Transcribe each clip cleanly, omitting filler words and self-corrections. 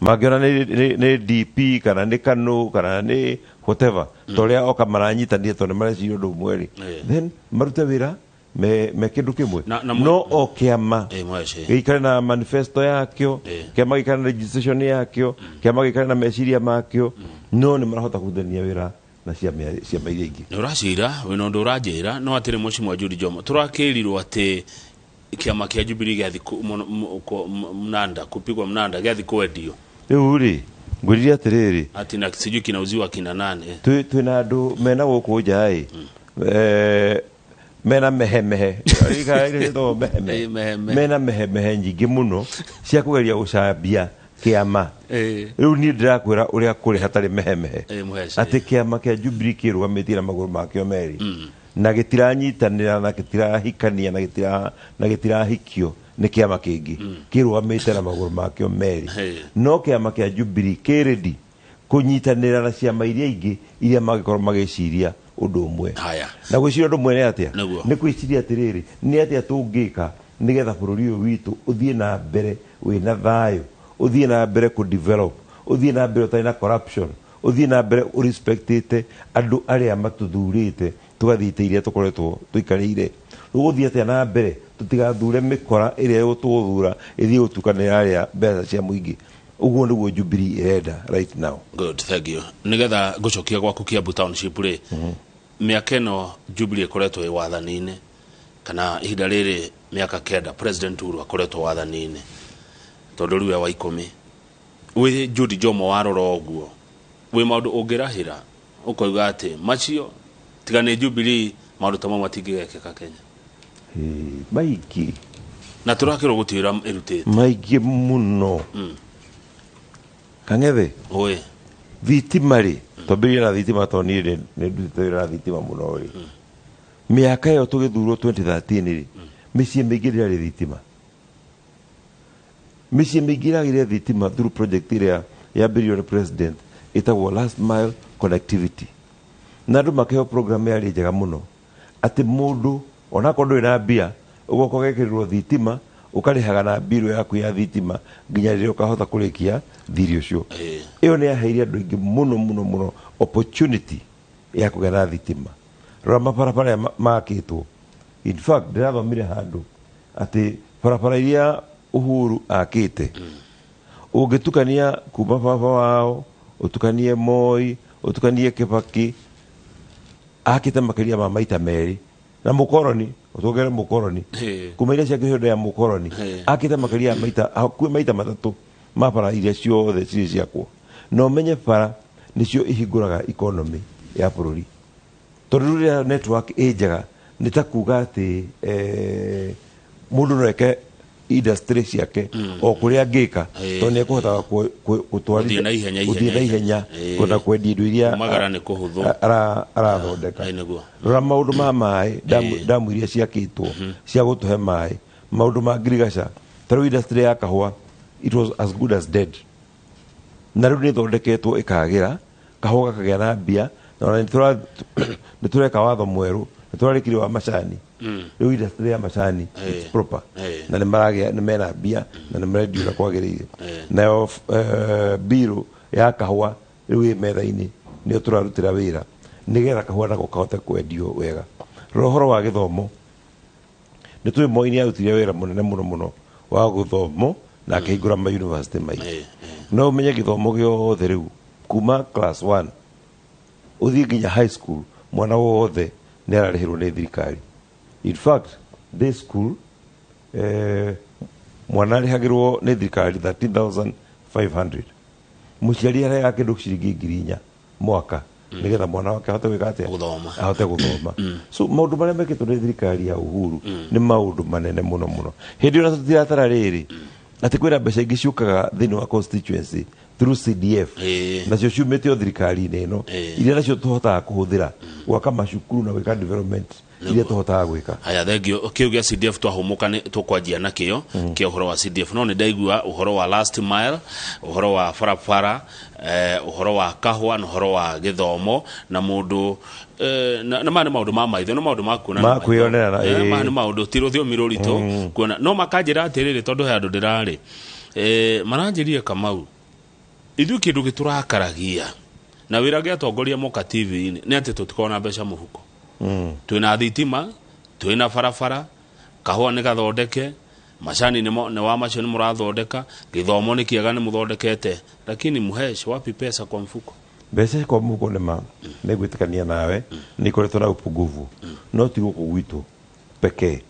Mangĩona nĩ DP kana nĩ KANU kana nĩ whatever, ta ũrĩa oka maranyitanire tondũ nĩ mareciria ũndũ ũmwe rĩ, then marute wĩra me kĩndũ kĩmwe. No o kĩama Mwece. gĩikare na manifesto yakĩo, kĩama gĩikare na registration yakĩo, kĩama gĩikare na meciria makĩo, no nĩ marahota kũrutithania wĩra na ciama iria ingĩ. Nĩ ũracira wĩna ũndũ ũranjĩra, no atĩrĩ, Mheshimiwa Jude Jomo, tũrakĩrirwo atĩ kĩama kĩa Jubilee gĩathi mnanda kupigwa mnanda, gĩathi kwendio. Rĩu rĩ, ngwĩrire atĩrĩrĩ, ati na sijui kinauziwa kina nane. Twĩna andũ mena gũkũ nja ĩ, mena mehemehe. Ĩtagwo mehemehe. Ĩ, mehemehe. Mena mehemehe nyingĩ mũno cia kũgeria gũcambia kĩama. Rĩu niĩ ndĩrakwĩra ũrĩa kũrĩ hatarĩ mehemehe, Mũhece. atĩ kĩama kĩa Jubilee kĩrũgamĩtie na magũrũ makĩo merĩ na gĩtiranyitanĩra na gĩtirahikania na gĩtirahikio nĩ kĩama kĩngĩ. Kĩrũgamĩte na magũrũ makĩo merĩ. No kĩama kĩa Jubilee kĩ ready kũnyitanĩra na ciama iria ingĩ iria mangĩkorwo magĩciria ũndũ ũmwe. Haya. Na gwĩciria ũndũ ũmwe nĩ atĩa? Nĩguo. Nĩ gwĩciria atĩrĩrĩ, nĩ atĩa tũngĩka nĩgetha bũrũri ũyũ witũ ũthiĩ na mbere wĩna thayũ, ũthiĩ na mbere kũ develop, ũthiĩ na mbere ũtarĩ na corruption, ũthiĩ na mbere ũrespectĩte andũ arĩa matũthurĩte tũgathiĩ itĩ iria tũkoretwo tũikarĩire. Tũgũthiĩ atĩa na mbere tũtigathure mĩkora ĩrĩa tũgũthura ĩthiĩ gũtuĩka nĩ yarĩa mbeca cia mũingĩ? Ũguo nĩguo Jubilee ĩrenda right now. Good, thank you. Nigetha ngũcokia gwaku Kiambu Township rĩ, mĩaka ĩno Jubilee ĩkoretwo ĩ wathani-inĩ, kana ihinda rĩrĩ mĩaka 9 President Uhuru akoretwo wathani-inĩ, tondũ rĩu e wa 10, wĩ Jude Jomo warora ũguo, wĩ maũndũ ũngĩrahĩra ũkoiga atĩ macio tiga nĩ Jubilee maũndũ ta mau matingĩgekĩka Kenya? Ĩĩ, maingĩ. Na tũrakĩrwo gũtuĩra ĩrutĩte. Maingĩ mũno. Kang'ethe. Ũĩ. Thitima rĩ, twambĩrĩrie na thitima tondũ niĩ nĩ ndutĩte wĩra na thitima mũno rĩ. Mĩaka ĩyo tũgĩthurwo 2013 rĩ, mĩciĩ mĩingĩ ndĩarĩ thitima. Mĩciĩ mĩingĩ ĩragĩire thitima through project ĩrĩa yambĩrĩirio nĩ president ĩtagwo last mile connectivity, na andũ makĩheo program yarĩ njega mũno atĩ mũndũ onakorwo ndũrĩ na mbia ũgoka ũgekĩrĩrwo thitima, ũkarĩhaga na mbirũ yaku ya thitima nginya rĩrĩa ũkahota kũrĩkia thirĩ ũcio. Ĩyo nĩ yaheire andũ aingĩ mũno mũno mũno opportunity ya kũgĩa na thitima. Rora mabarabara aya makĩtwo. In fact, ndĩrathomire handũ atĩ barabara iria Uhuru akĩte, ũngĩtukania kuma baba wao, ũtukanie Moi, ũtukanie Kibaki, akĩte makĩria ma maita merĩ na mũkoroni, ũtwongere mũkoroni, kuma iria ciakĩrĩ hĩndĩ ya mũkoroni, akĩte makĩria ya maita hakuhĩ maita matatũ ma bara iria ciothe cirĩ ciakwo. Na ũmenye bara nĩcio ihingũraga economy ya bũrũri, tondũ rĩrĩa network ĩ njega nĩ ta kuga atĩ mũndũ no eke industry ciake o kũrĩa angĩka, tondũ nĩ ekũhotaga gũtwarithia Gũthiĩ na ihenya, gũthiĩ na ihenya kũhota kwendia indo iria Kumagara nĩ kũhũthũ. Arathondeka. Ĩ, nĩguo. Rora maũndũ ma maĩ, ndamu iria ciakĩtwo cia gũtũhe maĩ, maũndũ ma ngirigaca. Ta rĩu industry ya kahũa, it was as good as dead, na rĩu nĩ ĩthondeketwo ĩkagĩra, kahũa gakagĩa na mbia, na ona nĩ tũreka watho mwerũ, nĩ tũrarĩkirie wa macani. Rĩu industry ya macani, it's proper, na nĩ maragĩa, nĩ mena mbia na nĩ marendio ũrĩa kwagĩrĩire. Nayo mbirũ ya kahũa rĩu ĩ metha-inĩ, nĩyo tũrarutĩra wĩra nĩgetha kahũa nako kahote kwendio wega. Rora ũhoro wa gĩthomo, nĩ tũĩ Moi nĩ arutire wĩra mũnene mũno mũno wa gũthomo na akĩhingũra ma university maingĩ. No ũmenye gĩthomo gĩothe rĩu kuma class 1 ũthiĩ nginya high school, mwana wothe nĩ ararĩhĩrwo nĩ thirikari. In fact, day school, mwana arĩhagĩrwo nĩ thirikari 13,500, mũciari arehaga kĩndũ ciringi 4,000 mwaka nigetha mwana wake ahote gwĩka atĩa? Gũthoma. Ahote gũthoma. So maũndũ marĩa mekĩtwo nĩ thirikari ya Uhuru nĩ maũndũ manene mũno mũno. Hĩndĩ ĩyo na tũtiratara rĩrĩ atĩ kwĩna mbeca ingĩ ciũkaga thĩinĩ wa constituency through CDF, nacio ciumĩte o thirikari-inĩ ĩno, iria nacio tũhotaga kũhũthĩra gwaka macukuru na gwĩka development iria tũhotaga gwĩka. Haya, thengio. Kĩu gĩa CDF twahũmũka nĩ tũkwanjia nakĩo kĩa ũhoro wa CDF, no nĩ ndaigua ũhoro wa last mile, ũhoro wa barabara, ũhoro wa kahũa na ũhoro wa gĩthomo na mũndũ na maya nĩ maũndũ ma maitho, nĩ maũndũ ma kuona na Ma maitho. Kwĩyonera Maya nĩ maũndũ ti rũthiomi rũritũ kuona, no makanjĩra atĩrĩrĩ, tondũ he andũ ndĩrarĩ, maranjĩrire Kamau. Ithuĩ kĩndũ gĩtũrakaragia na wĩra gĩa atongoria moka TV-inĩ nĩ atĩ tũtikoragwo na mbeca mũhuko. Twĩna thitima, twĩna barabara, kahũa nĩ gathondeke, macani nĩ wa macio nĩ mũrathondeka, gĩthomo nĩ kĩega nĩ mũthondekete, lakini Mhesh, wapi pesa kwa mfuko? Mbeca kwa mũhuko nĩ ma nĩ gwĩtĩkania nawe nĩ ikoretwo na upungufu, no ti gũkũ gwitũ pekee.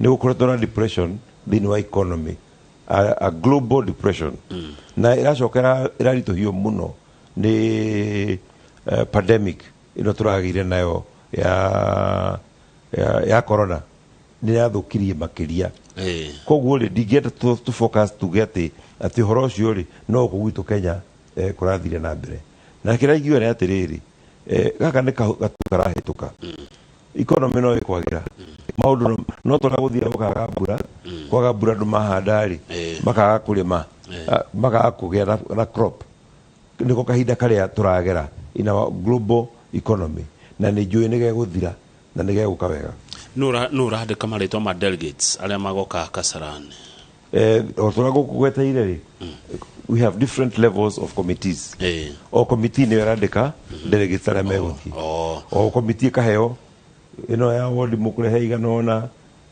Nĩ gũkoretwo na depression thĩinĩ wa economy, a global depression, na ĩracoka ĩraritũhio mũno nĩ pandemic ĩno tũragĩire nayo ya corona, nĩ yathũkirie makĩria. Koguo rĩ, ndingĩenda tu focus tuge atĩ ũhoro ũcio rĩ no gũkũ gwitũ Kenya kũrathire na mbere. Na kĩrĩa ingiuga nĩ atĩrĩrĩ, gaka nĩ gatu karahĩtũka, economy no ĩkwagĩra, maũndũ no tũrĩa gũthiĩ gũkaga mbura, kwaga mbura andũ mahanda rĩ makaga kũrĩma, makaga kũgĩa na crop. Nĩko kahinda karĩa tũragera in our global economy, na nĩ njũĩ nĩ gegũthira na nĩ gegũka wega. Nũ ũrandĩka marĩtwa ma delegates arĩa magoka Kasarani? O tũrĩa gũkũgweteire rĩ, we have different levels of committees. O committee nĩyo ĩrandĩka delegates arĩa megũthiĩ. O committee ĩkaheo ĩno ya ward mũkũrehe igana ũna,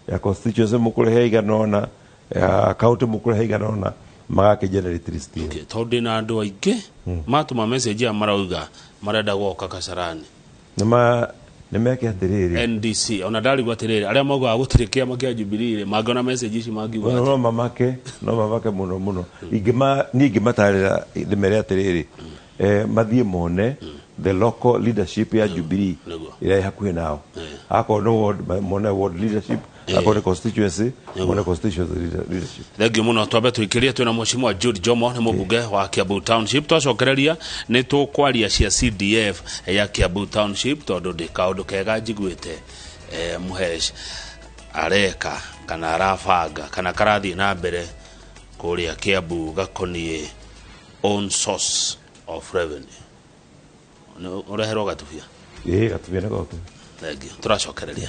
ya constituency mũkũrehe igana ũna, ya county mũkũrehe igana ũna, magakĩ-generate list ĩyo. Okay. Tondũ ndĩna andũ aingĩ matũma message ya marauga marenda gũka Kasarani. Nĩ meke atĩrĩrĩ, NDC ona ndarigwo atĩrĩrĩ, arĩa maugaga gũtirĩ kĩama kĩa Jubilee rĩ, mangĩona message ici mangiuga atĩa? No mamake mũno mũno. Niĩ ingĩmatarĩra ndĩmere atĩrĩrĩ, mathiĩ mone the local leadership ya Jubilee ĩrĩa ĩ hakuhĩ nao. Akorwo nĩ ward, mone ward leadership, akorwo nĩ constituency, mone constituency leadership. Thengiũ mũno. Twambe tũikĩrie, twĩna Mheshimiwa Jude Jomo, nĩ mũmbunge wa Kiambu Township. Twacokereria nĩ tũkwaria cia CDF ya Kiambu Township, tondũ ndĩ kaũndũ kega njiguĩte Mhesh areka kana arabanga kana karathiĩ na mbere kũrĩa Kiambu gakoniĩ own source of revenue. Nĩ ũreherwo gatubia? Ĩĩ, gatubia nĩ goke. Thengiũ, tũracokereria.